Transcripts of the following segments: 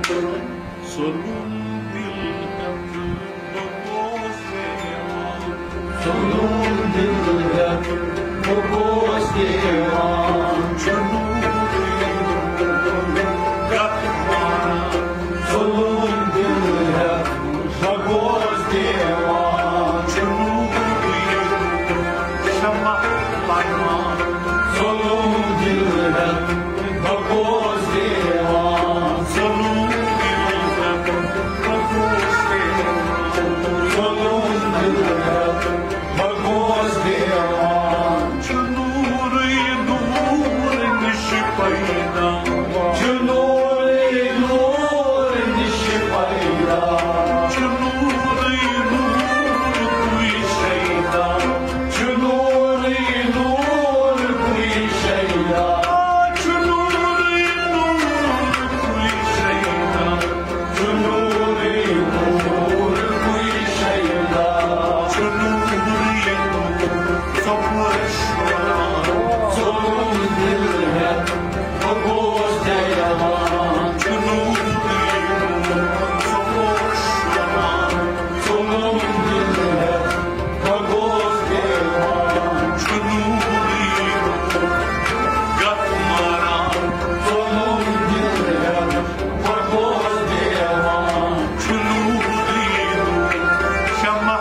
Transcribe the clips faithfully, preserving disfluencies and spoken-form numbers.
ژوٚلُم دِل ہٮ۪تھ بہٕ گوس دیوان۔ ژوٚلُم دِل ہٮ۪تھ بہٕ گوس دیوان۔ چھُ نوٗرٕے نوٗر گَتھ ماران۔ ژوٚلُم دِل ہٮ۪تھ بہٕ گوس دیوان۔ چھُ نوٗرٕے نوٗر شمع پَران۔ ژوٚلُم دِل ہٮ۪تھ بہٕ گوس دیوان۔ ظلم دِل ہٮ۪تھ بہٕ گوس دیوان۔ ظلم دِل ہٮ۪تھ بہٕ گوس دیوان۔ چھُ نوٗرٕے نوٗر نِش پیدا۔ چھُ نوٗرٕے نوٗر نِش پیدا۔ چھُ نوٗرٕے نوٗر پُے شیدا۔ چھُ نوٗرٕے نوٗر پُے شیدا۔ چھُ نوٗرٕے نوٗر پُے شیدا۔ چھُ نوٗرٕے نوٗر پُے شیدا۔ چھُ نوٗرٕے نوٗر ژۄپٲرۍ شوراں۔ ظلم دِل ہٮ۪تھ بہٕ گوس دیوان۔ چھُ نوٗرٕے نوٗر ژۄپٲرۍ شوراں۔ ظلم دِل ہٮ۪تھ بہٕ گوس دیوان۔ چھُ نوٗرٕے نوٗر گَتھ ماران۔ ظلم دِل ہٮ۪تھ بہٕ گوس دیوان۔ چھُ نوٗرٕے نوٗر شمع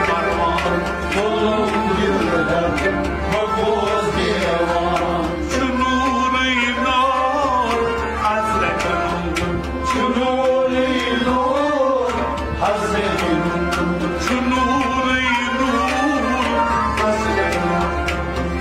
پَران۔ ظلم دِل ہٮ۪تھ بہٕ گوس دیوان۔ چھُ نوٗرٕے نوٗر حضرت چھُ نوٗرٕے نوٗر حضرت۔ چھُ نوٗرٕے نوٗر حضرت۔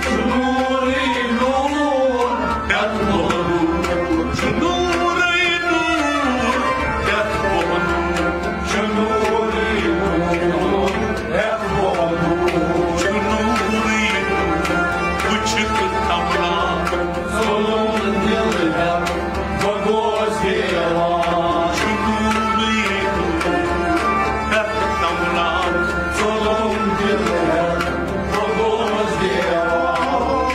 چھُ نوٗرٕے نوٗر ہٮ۪تھ بہٕ گوس۔ چھُ نوٗرٕے نوٗر ہٮ۪تھ بہٕ گوس۔ چھُ نوٗرٕے نوٗر ہٮ۪تھ بہٕ گوس۔ چھُ نوٗرٕے نوٗر وٕچھِتھ تمنا۔ ظلم دِل ہٮ۪تھ بہٕ گوس دیوان۔ چھُ نوٗرٕے نوٗر ہٮ۪تھ تمنا۔ ظلم دِل ہٮ۪تھ بہٕ گوس دیوان۔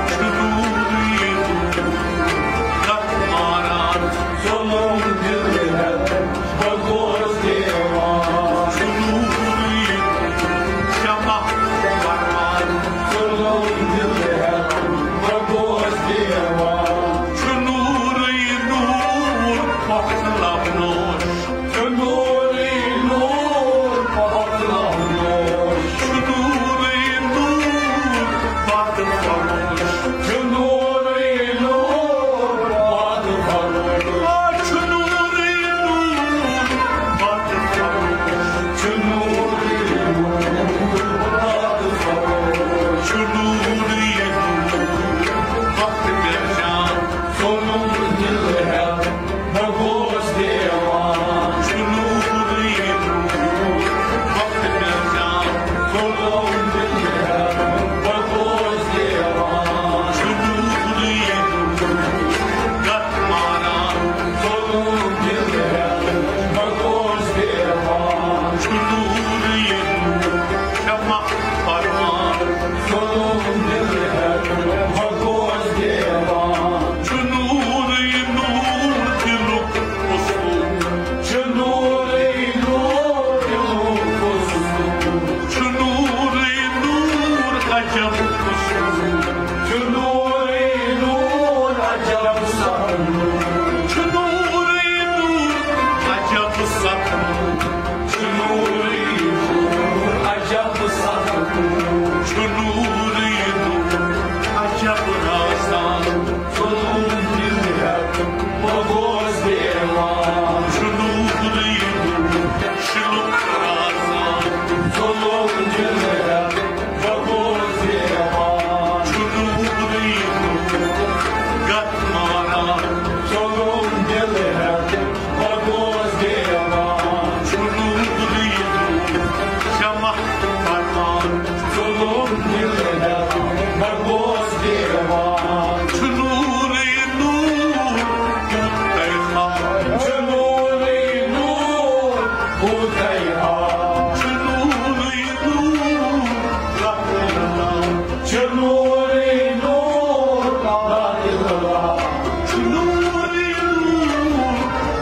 چھُ نوٗرٕے نوٗر گَتھ ماران۔ ظلم دِل ہٮ۪تھ بہٕ گوس دیوان۔ چھُ نوٗرٕے نوٗر شمع پَران۔ ظلم دِل ہٮ۪تھ بہٕ گوس دیوان۔ چھُ نوٗرٕے نوٗر پۄختہٕ لبنوش۔ چھُ نوٗرٕے نوٗر پۄختہٕ لبنوش۔ چھُ نوٗرٕے نوٗر بَتہٕ فروش۔ چھُ نوٗرٕے نوٗر بَتہٕ فروش۔ آ، چھُ نوٗرٕے نوٗر بَتہٕ فروش۔ چھُ نوٗرٕے نوٗر بَتہٕ فروش۔ چھُ نوٗرٕے نوٗر وقت پہچان۔ ظلم دِل ہٮ۪تھ بہٕ گوس دیوان۔ چھُ نوٗرٕے نوٗر وقت پہچان۔ ظلم دِل ہٮ۪تھ بہٕ گوس دیوان۔ چھُ نوٗرٕے نوٗر گَتھ ماران۔ ظلم دِل ہٮ۪تھ بہٕ گوس دیوان۔ چھُ نوٗرٕے نوٗر شمع پَران۔ ظلم دِل ہٮ۪تھ بہٕ گوس دیوان۔ چھُ نوٗرٕے نوٗر دِلُک اصوٗل۔ چھُ نوٗرٕے نوٗر دِلُک اصوٗل۔ چھُ نوٗرٕے نوٗر عجب اصوٗل۔ چھُ نوٗرٕے نوٗر عجب سخن۔ چھُ نوٗرٕے نوٗر عجب سخن۔ چھُ نوٗرٕے نوٗر عجب سخن۔ چھُ نوٗرٕے نوٗر عجب رازدان۔ ظلم دِل ہٮ۪تھ بہٕ گوس دیوان۔ چھُ نوٗرٕے نوٗر شِلُک رازدان۔ ظلم دِل ہٮ۪تھ بہٕ گوس دیوان۔ چھُ نوٗرٕے نوٗر گَتھ ماران۔ ظلم دِل ہٮ۪تھ بہٕ گوس دیوان۔ چھُ نوٗرٕے نوٗر شمع پَران۔ ظلم دِل ہٮ۪تھ بہٕ گوس دیوان۔ چھُ نوٗرٕے نوٗر کوٗتاہ ہا۔ چھُ نوٗرٕے نوٗر کوٗتاہ ہا۔ چھُ نوٗرٕے نوٗر لا اله الا اللہ۔ چھُ نوٗرٕے نوٗر لا اله الا اللہ۔ چھُ نوٗرٕے نوٗر